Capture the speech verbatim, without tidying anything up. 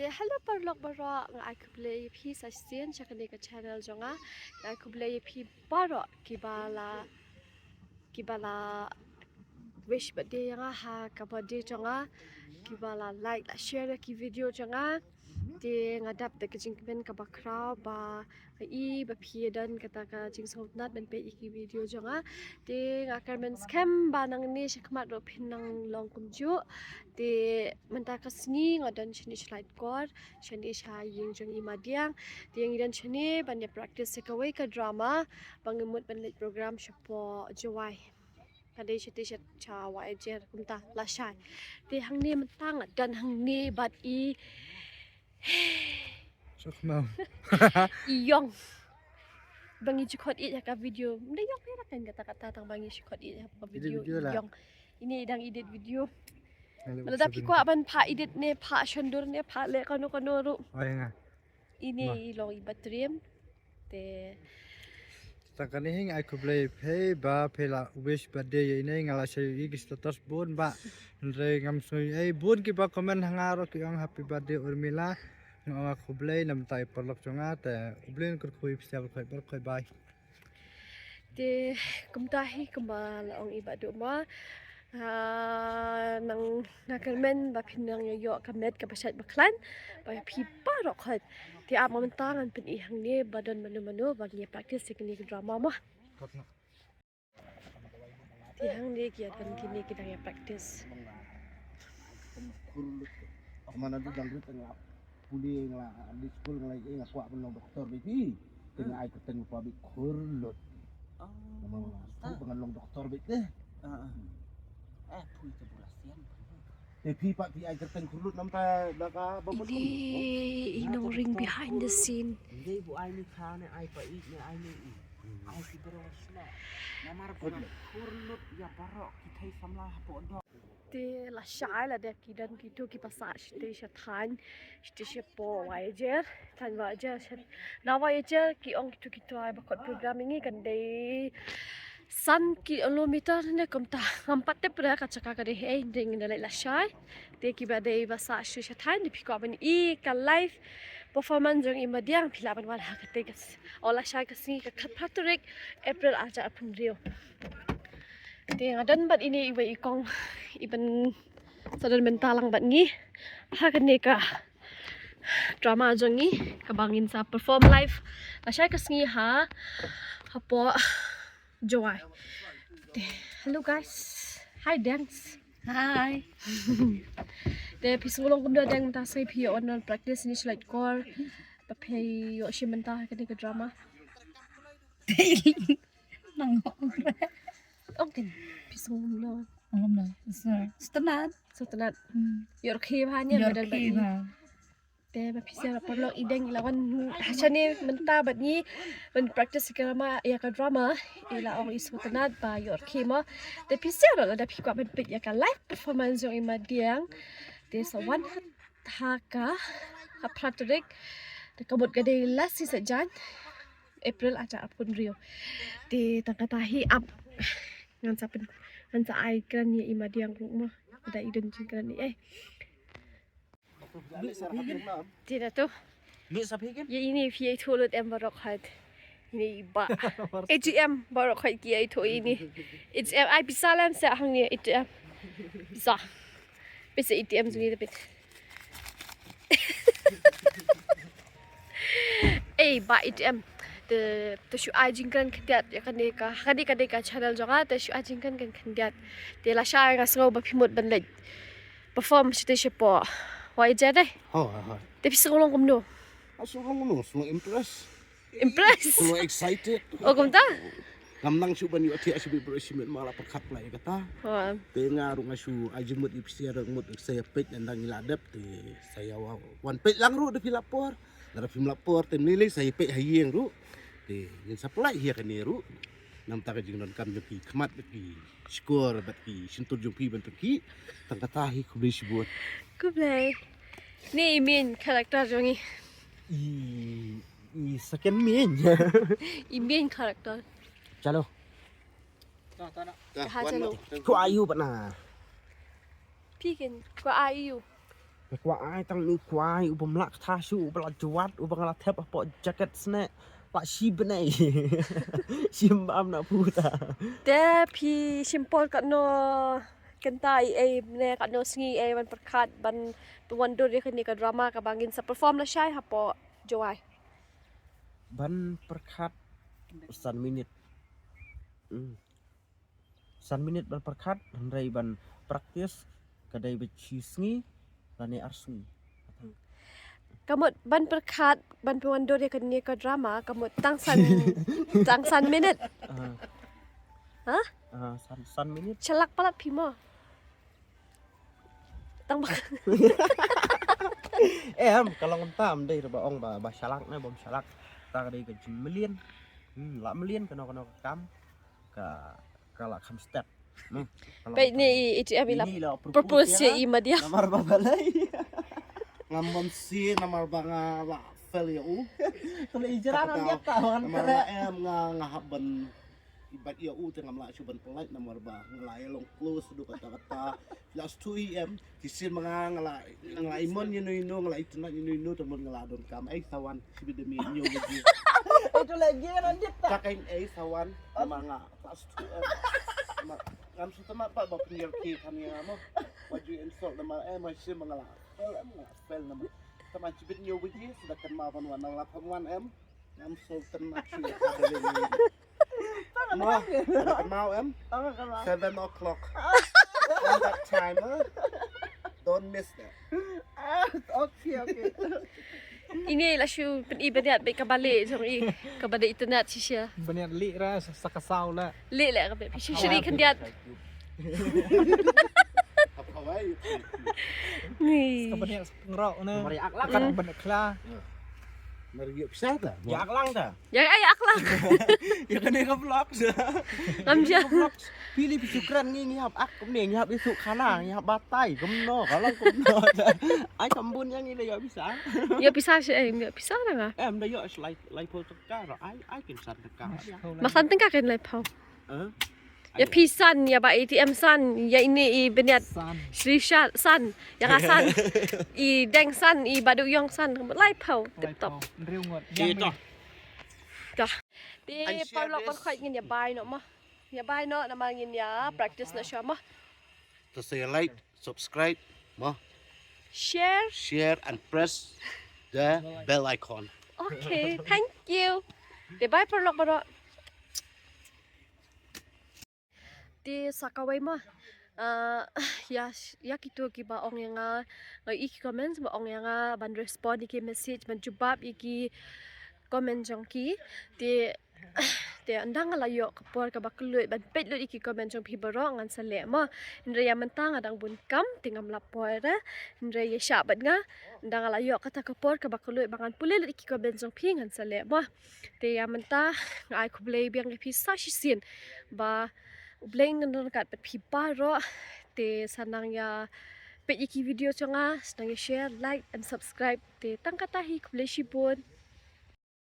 Hello paralok baroh, nga ai khublei ïa phi sa shisien sha kane ka channel jong nga. Nga ai khublei ïa phi baroh kiba la, kiba la wish birthday ïa nga ha ka birthday jong nga, kiba la like, la share ïa ki video jong nga. Te nga dap da ka jingkmen kaba khraw ba nga i ba phi ïa don kata ka jingsngewtynnat ban peit ïa ki video jong nga. Te nga kyrmen skhem ba nangne shakhmat ruh phin nang long kumjuh. Te mynta ka sngi nga don shane sha Laitkor, shane sha ïing jong i Madiang. Te ngi don shane ban ïa practice ïa kawei ka drama ba ngi mut ban leit program shapoh Jowai. Ka dei shatei sha, sha Wah Ejer kumta lashai. Te hangne mynta nga don hangne bad i Suk mam. I Ïong. Ba ngi ju khot ïa ka video. Nda Ïong ïa kan kata kata tang ba ngi ju khot ïa ka video. Video la. I Ïong. Ine i dang edit video. Lada phi kwah ban pha edit ne pha shondur ne pha leh kano kano ruh. Ai nga. Ine i long i Batriem. Te tang kane hi nga ai khublei phi ba phi la wish birthday ïa ine, nga la shah ïohi ki status bun ba. Hynrei ngam sngew ei bun kiba comment ha nga ruh ki ong happy birthday Urmila. Nga ong khublei namar i paralok jong nga te U Blei un kyrkhu ïa phi baroh khoit baroh khoit bye. Te kumta hi kumba la ong i Bah Duh ma. Ah, nang nga kyrmen ba phin nang ïoh ïoh ka met kaba shait ba khlaiñ ba phi baroh khoit. Te ap ma mynta ngan pyni hangne ba don mano mano ba ngi practice ïa kine ki drama ma. Te hangne ki ïa don kine ki dang ïa practice. Mana du dang rit nga pule nga la di skul nga la ïa nga kwah ban long doktor beti. Te nga ai kyrteng pa bit khurlut. Nga ma nga la skul ba ngan long doktor beti. Eh, pui te bula sian. Te phi pat phi ai kyrteng khurlut namta da ka ba. Ine i nongring behind the scene. Ndei bu ai ni kha ne ai pa i ne ai ni i. Ai ki bro sna. Namar ba khurlut ïa baroh ki thei samla hapoh dok. Te lashai la dep ki don kito kiba sah shatei shathaiñ, shatei shapoh Wah Ejer, thaiñ Wah Ejer shat. Na Wah Ejer ki ong kito ki trai ba khot program ïa ngi kan dei san kilometer ne kumta. Ngam pat tip re ka jaka ka dei hei, dei ngin da leit lashai. Te kiba dei ba sah shatei shathaiñ, dei phi kwah ban i ka live performance jong i Madiang phi lah ban wan ha katei ka s-, o lashai ka sngi ka khatphra tarik April arhajar arphew hynriew. Te nga don bad ine iwei i kong iban sa don bynta lang bad ngi ha kane ka drama jong ngi kaba ngin sa perform live lashai ka sngi ha hapoh Jowai. Te, hello guys. Hi Deng. Hi. Te phi sngew long kumno Deng, mynta sngi phi ïoh wan practice ne sha Laitkor. Ba phi ïoh shim bynta ha kane ka drama. Nang ong. Ong ken phi sngew long. Ong kumno. Sngewtynnat. Sngewtynnat. Hmm. Ïoh rkhie bha ne. Ïoh rkhie bha. Te ba phi sngewtynnat paralok, i Deng i la wan ha shane mynta bad ngi ban practice ïa ka drama, ïa ka drama. I la ong i sngewtynnat ba ïoh rkhie mo. Te phi sngewtynnat lada phi kwah ban peit ïa ka live performance jong i Madiang. Te sa wan ha ka khatphra tarik. Te ka mut ka dei last sngi Saitjaiñ April arhajar arphew hynriew. Te tang kata hi ap ngan sa pyn, ngan sa ai kren ïa i Madiang ruh mo. Da i don jingkren ïa i. Te da to. Ïa ine phi ïathuh lut em baroh khoit. Ine i Bah. A T M baroh khoit ki ïathuh ine. A T M ai pisa lem sa hangne A T M. Pisa. Pisa A T M jong ngi te peit. Ei Bah A T M. Te, te shu ai jingkren khyndiat ïa kane ka, kane, kane ka channel jong nga, te shu ai jingkren khyndiat. Te lashai nga sngew ba phi mut ban leit perform shatei shapoh Wah Ejer dei. Ho, ho, ho. Te phi sngew long kumno? Nga sngew long kumno, sngew impress. Impress. Sngew excited. Oh kumta? Ngam nang shuh ban ïoh thiah shibit baroh shimiet, ma la pyrkhat pla ïa kata. Te nga ruh nga shu ai jingmut ïa phi, sa ïa mut sa ïa peit, nang ngi la dep te sa ïa wan peit lang ruh da phi la por. Lada phim lah por te mynlei sa ïa peit ha ïing ruh. Te ngin sa pynlait hi ïa kane ruh. Namar ka jingdonkam jong ki khmat bad ki shkor bad ki shyntur jong phi ban pynkhih. Tang kata hi, khublei shibun. Khublei. Ni i main character jong ngi. I, i second main. I main character. Chalo. Ka ha chalo. Kwah aïu pat na? Phi kin kwah aïu? Nga kwah ai tang u kwai u bym lah kata shuh, u ba la jwat, u ba nga la thep hapoh jacket sne. La shi bnai. Shim bam na puta. Te phi shim por katno kynta ei ei ne katno sngi ei ban pyrkhat ban pynwandur ïa kane ka drama kaba ngin sa perform lashai hapoh Jowai? Ban pyrkhat san minit. Hmm. San minit ban pyrkhat, hynrei ban practice ka dei ba shi sngi lane ar sngi. Ka mut ban pyrkhat ban pynwandur ïa kane ka drama ka mut tang san, tang san minit. Ah. Hah? Ah, san, san minit. Shalak palat phi mo. Tang ba. Em, ka long kumta, ym dei ba ong ba, ba shalak ne bym shalak. Ta ka dei ka jingmlien. Hmm, la mlien kano kano ka kam. Ka, ka la kham step. Hmm, ka long kumta. Peit ne i, i, i, i la propose ïa i Madia. Namar ba balei. Ngam bam si namar ba nga la fail ïa u. Kane i jrang. Namar ba em nga, nga hap ban i bat ïa u te ngam lah shuh ban pynlait namar ba nga la ïa long close duh katta katta. Last two A M ki sien ma nga, nga la, nga la ïa mon ïano ïano, nga la itynnad ïano ïano, te mut nga la donkam. Ei Sawan, shibit da mih ñiew baje. Ei, to lagi ranjit ta. Chak ei, ei Sawan, namar nga last two A M. Namar ngam shu tynnad pat ba pynïar ki kan ïa nga mo. Wat ju insult namar em, ma sien ma nga la fail em, nga la fail namar. Te ma shibit ñiew baje, sa da kynmaw ban wan, nga la pynwan em. Ngam shu tynnad shuh ïa ka dei. Mo, kynmaw em? Seven o'clock. On that time, eh? Don't miss that. Ah, okay, okay. Ine la shu pyni bniat bad kaba leh jong i, kaba dei itynnad shisha. Bniat leh ra sa ka saw la. Leh leh kaba phi shu shri khyndiat. Ni. Kaba bniat Ngrok na. Mari ak lang. Kan ban khla. Mari ïa pisa ta. Ïa ak lang ta. Ïa ai ak lang. Ïa kane ka vlog. Am ja. Pili pisu kren ngi ngi hap ak kumne ngi hap isu khana ngi hap batai kumno ka lang kumno. Ai kam bun ïa ngi da ïa pisa. Ïa pisa shi ai ïa pisa na nga. Em da ïa shi lai lai pho tyngka ra ai ai kin san tyngka. Ma san tyngka kin lai pho. Eh? Ïa phi san, ïa ba A T M san, ïa ine i bniat. San. Shri Sha-, san, ïa ka san. I Deng san, i Badu Yong san, lai pho, tip top. Hynriew ngut. Ïa to. Dah. Te paralok paralok ngin ïa bai noh mo. Ïa bai noh namar ngin ïa practice noh shuwa mo. To say like, subscribe mo. Share. Share and press the bell icon. Okay, thank you. Te bai paralok paralok. Te sa kawei mo, ah, ïa, ïa kito kiba ong ïa nga, nga ïohi ki comment ba ong ïa nga ban respond ïa ki message, ban jubab ïa ki comment jong ki. Te, te ynda nga la ïoh ka por kaba kylluid ban peit lut ïa ki comment jong phi baroh ngan sa leh mo. Hynrei ïa mynta nga dang bun kam te ngam lah poi re. Hynrei ïa shah bad nga, ynda nga la ïoh kata ka por kaba kylluid ba ngan pule lut ïa ki comment jong phi ngan sa leh mo. Te ïa mynta nga ai khublei biang ïa phi sa shisien ba U Blei un nang ryngkat bad phi baroh. Te sa nang ïa peit ïa ki video jong nga, sa nang ïa share, like and subscribe. Te tang kata hi, khublei shibun.